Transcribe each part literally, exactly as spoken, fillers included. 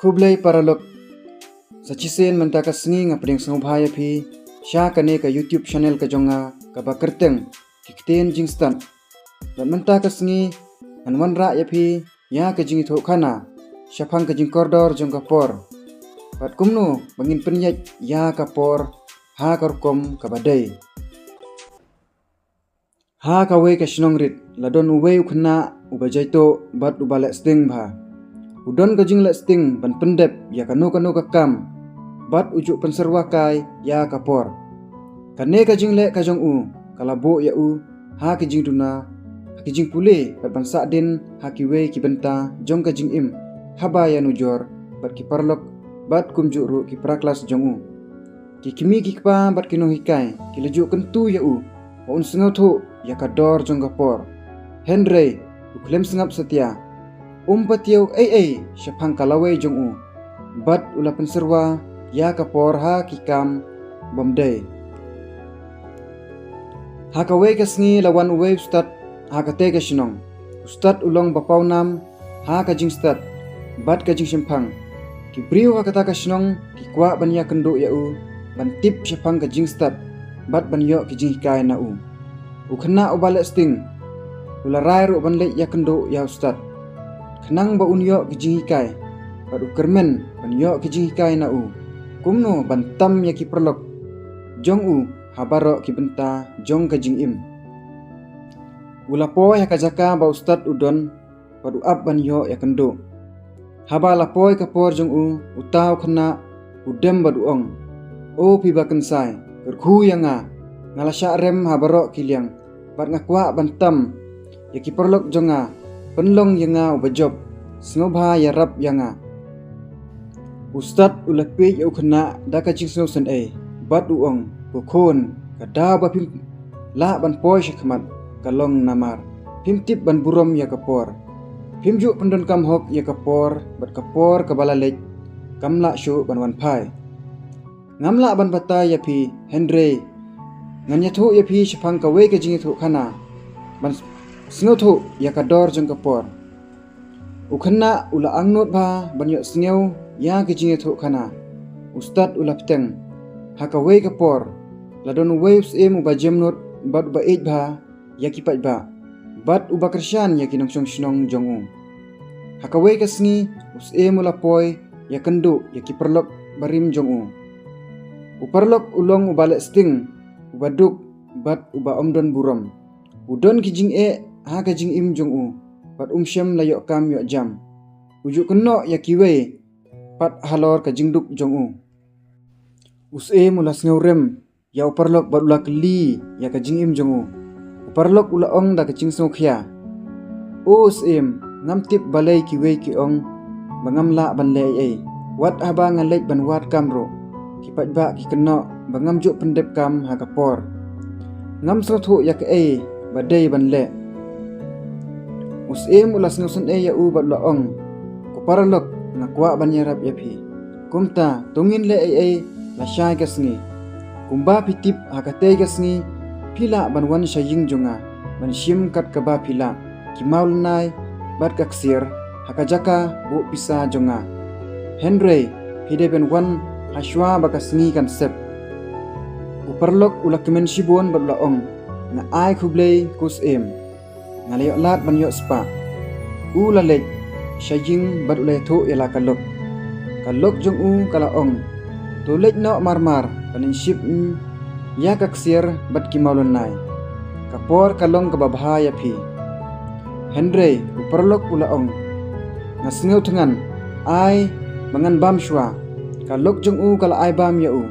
Khublei paralok. Sa shisien mynta ka sngi nga pdiang sngewbha ïa phi sha kane ka YouTube channel ka jong nga kaba kyrteng Ki Ktien Jingstad. Bad mynta ka sngi ngan wanrah ïa phi ïa ka jingïathuhkhana shaphang ka jingkordor jong ka por bad kumno ba ngin pynïaid ïa ka por ha ka rukom kaba dei. Ha kawei ka shnong rit la don uwei u khynnah uba jaituh bad uba leh sting bha. U don ka jingleh sting ban pyndep ïa kano kano ka kam bad u ju pynsyrwa kai ïa ka por. Kane ka jingleh ka jong u ka la buh ïa u ha ki jingduna, ha ki jingpule bad ban sahdien ha kiwei ki bynta jong ka jingim haba ïanujor bad ki paralok bad kumjuh ruh ki para klas jong u. Ki kmie ki kpa bad ki nonghikai ki la ju kyntu ïa u ba un sngewthuh ïa ka dor jong ka por. Hynrei u khlem sngap satia. Um patiew ei ei shaphang ka lawei jong u bad u la pynsyrwa ïa ka por ha ki kam bym dei. Ha kawei ka sngi la wan uwei u stad ha katei ka shnong. U stad u long ba pawnam ha ka jingstad bad ka jingshemphang. Ki briew ha kata ka shnong ki kwah ban ïakynduh ïa u ban tip shaphang ka jingstad bad ban ïoh ki jinghikai na u. U khynnah uba leh sting u la rai ruh ban leit ïakynduh ïa u stad khnang ba un ïoh ki jinghikai bad u kyrmen ban ïoh ki jinghikai na u kumno ban tam ïa ki paralok jong u ha baroh ki bynta jong ka jingim. U la poi ha ka jaka ba u stad u don bad u ap ban ïoh ïakynduh. Haba la poi ka por jong u, uta u khynnah u dem bad u ong, "O phi ba kynsai, kyrkhu ïa nga. Nga la shah rem ha baroh ki liang bad nga kwah ban tam ïa ki paralok jong nga. Pynlong ïa nga uba jop, sngewbha ïarap ïa nga." U stad u la peit ïa u khynnah da ka jingsngewsynei bad u ong, "Ko khun, ka daw ba phim lah ban poi sha khmat ka long namar phim tip ban burom ïa ka por. Phim ju pyndonkam hok ïa ka por bad ka por kaba la leit kam lah shuh ban wan phai. Ngam lah ban batai ïa phi, hynrei ngan ïathuh ïa phi shaphang kawei ka jingïathuhkhana ban sngewthuh ïa ka dor jong ka por." U khynnah u la angnud bha ban ïohsngew ïa ka jingïathuhkhana. U stad u la bteng. Ha kawei ka por la don uwei u syiem uba jemnud bad uba ïeit bha ïa ki paidbah bad uba kyrshan ïa ki nongshong shnong jong u. Ha kawei ka sngi u syiem u la poi ïakynduh ïa ki paralok barim jong u. U paralok u long uba leh sting, uba duk bad uba ym don burom. U don ki jingeh ha ka jingim jong u bad um shym la ïoh kam ïoh jam. U ju kynnoh ïa kiwei pat halor ka jingduk jong u. U syiem u la sngewrem ïa u paralok bad u la kylli ïa ka jingim jong u. U paralok u la ong da ka jingsngewkhia, "O syiem, ngam tip balei kiwei ki ong ba ngam lah ban leh ei ei. Wat haba nga leit ban wad kam ruh, ki paidbah ki kynnoh ba ngam ju pyndep kam ha ka por. Ngam sngewthuh ïa kaei ba dei ban leh." U syiem u la sngewsynei ïa u bad u la ong, "Ko paralok, nga kwah ban ïarap ïa phi. Kumta to ngin leh ei ei lashai ka sngi. Kumba phi tip, ha katei ka sngi phi lah ban wan sha ïing jong nga ban shim kat kaba phi lah, ki mawlynnai bad ka ksiar ha ka jaka buh pisa jong nga. Hynrei phi dei ban wan ha shuwa ba ka sngi kan sep." U paralok u la kmen shibun bad u la ong, "Nga ai khublei ko syiem. Nga la ïoh lad ban ïoh spah." U la leit sha ïing bad u la ïathuh ïa la ka lok. Ka lok jong u ka la ong, "To leit noh marmar ban shim ïa ka ksiar bad ki mawlynnai. Ka por ka long kaba bha ïa phi." Hynrei u paralok u la ong, "Nga sngew thngan, ai ba ngan bam shuwa." Ka lok jong u ka la ai bam ïa u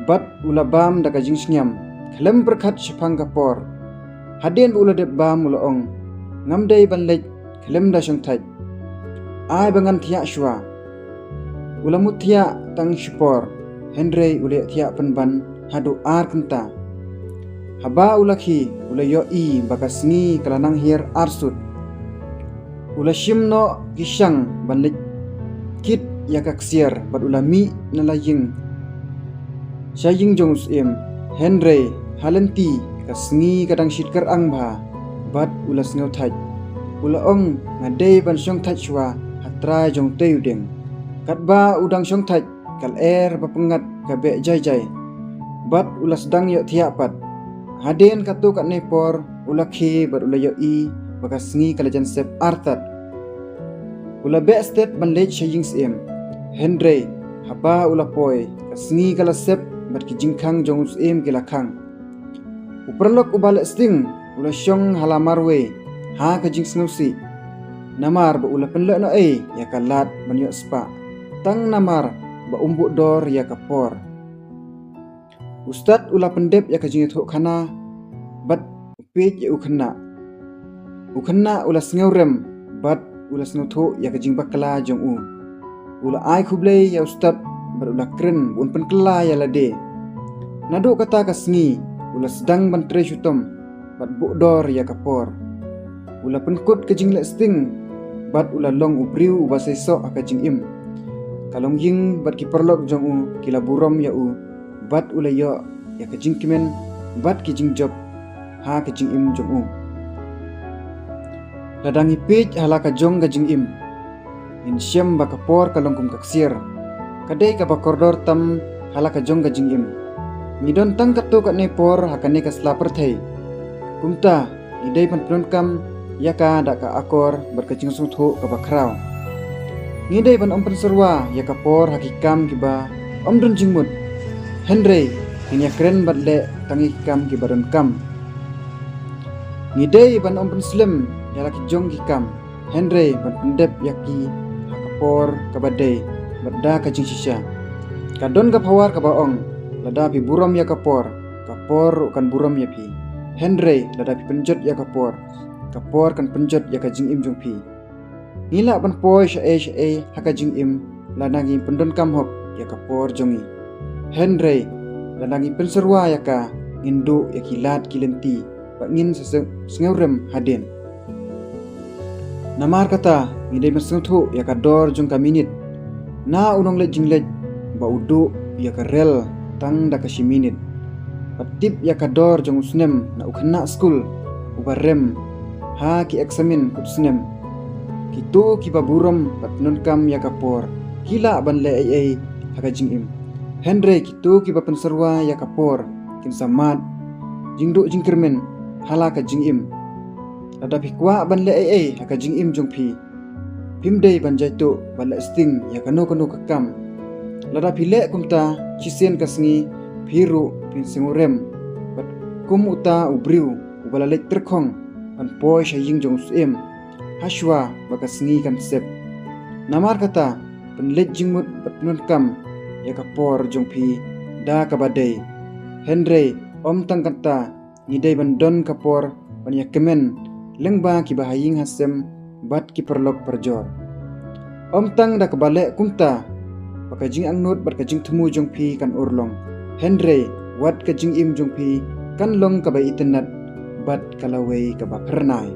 bad u la bam da ka jingsngiam khlem pyrkhat shaphang ka por. Hadien ba u la dep bam u la ong, "Ngam dei ban leit khlem da shongthait. Ai ba ngan thiah shuwa." U la mut thiah tang shipor, hynrei u la thiah pynban haduh ar kynta. Haba u la khie u la ïohi ba ka sngi ka la nang hiar arsut. U la shim noh ki shang ban leit kit ïa ka ksiar bad u la mih na la ïing sha ïing jong u syiem. Hynrei ha lynti ka sngi ka dang shit kyrang bha bad u la sngewthait. U la ong, "Nga dei ban shongthait shuwa ha trai jong utei u dieng. Katba u dang shong thait, ka lyer ba pyngngad ka beh jai jai, bad u la sdang ïohthiah pat. Hadien katto katne por u la khie bad u la ïohi ba ka sngi ka la jan sep artat. U la beh stet ban leit sha ïing syiem. Hynrei haba u la poi, ka sngi ka la sep bad ki jingkhang jong u syiem ki la khang. U paralok uba leh sting u la shong ha la marwei ha ka jingsngewsih, namar ba u la pynleh noh ei ïa ka lad ban ïoh spah, tang namar ba um buh dor ïa ka por. U stad u la pyndep ïa ka jingïathuhkhana bad u peit ïa u khynnah. U khynnah u la sngewrem bad u la sngewthuh ïa ka jingbakla jong u. U la ai khublei ïa u stad bad u la kren ba un pynkylla ïa lade. Naduh kata ka sngi u la sdang ban trei shitom bad buh dor ïa ka por. U la pynkut ka jingleh sting bad u la long u briew uba seisoh ha ka jingim. Ka longïing bad ki paralok jong u ki la burom ïa u bad u la ïoh ïa ka jingkmen bad ki jingjop ha ka jingim jong u. Lada ngi peit ha la ka jong ka jingim, ngin shem ba ka por ka long kum ka ksiar, ka dei kaba kordor tam ha la ka jong ka jingim. Ngi don tang katto katne por ha kane ka sla pyrthei. Kumta ngi dei ban pyndonkam ïa ka da ka akor bad ka jingsngewthuh kaba khraw. Ngi dei ban ym pynsyrwa ïa ka por ha ki kam kiba ym don jingmut, hynrei ngin ïakren bad leh tang ïa ki kam kiba donkam. Ngi dei ban ym pynslem ïa la ki jong ki kam, hynrei ban pyndep ïa ki ha ka por kaba dei bad da ka jingshisha. Ka don ka phawar kaba ong, lada phi burom ïa ka por, ka por ruh kan burom ïa phi. Hynrei lada phi pynjot ïa ka por, ka por kan pynjot ïa ka jingim jong phi. Ngi lah ban poi shaei shaei ha ka jingim lada ngi pyndonkam hok ïa ka por jong ngi. Hynrei lada ngi pynsyrwa ïa ka, ngin duh ïa ki lad ki lynti bad ngin sa sngewrem hadien. Namar kata ngi dei ban sngewthuh ïa ka dor jong ka minit. Na u nongleit jingleit ba u duh ïa ka rel tang da ka shi minit, bad tip ïa ka dor jong u snem na u khynnah skul uba rem ha ki eksamin kut snem. Kito kiba burom bad pyndonkam ïa ka por ki lah ban leh ei ei ha ka jingim. Hynrei kito kiba pynsyrwa ïa ka por kin sa mad jingduh jingkyrmen ha la ka jingim. Lada phi kwah ban leh ei ei ha ka jingim jong phi, phim dei ban jaituh ban leh sting ïa kano kano ka kam. Lada phi leh kumta, shisien ka sngi phi ruh phin sngewrem bad kum uta u briew uba la leit tyrkhong ban poi sha ïing jong u syiem hashwa ba ka sngi kan sep. Namar kata, pynleit jingmut bad pyndonkam ïa ka por jong phi da kaba dei. Hynrei ym tang kata, ngi dei ban don ka por ban ïakmen lyngba kiba ha ïing ha sem bad ki paralok parajor. Ym tang da kaba leh kumta ba ka jingangnud bad ka jingthmu jong phi kan urlong, hynrei wat ka jingim jong phi kan long kaba itynnad bad ka lawei kaba phyrnai.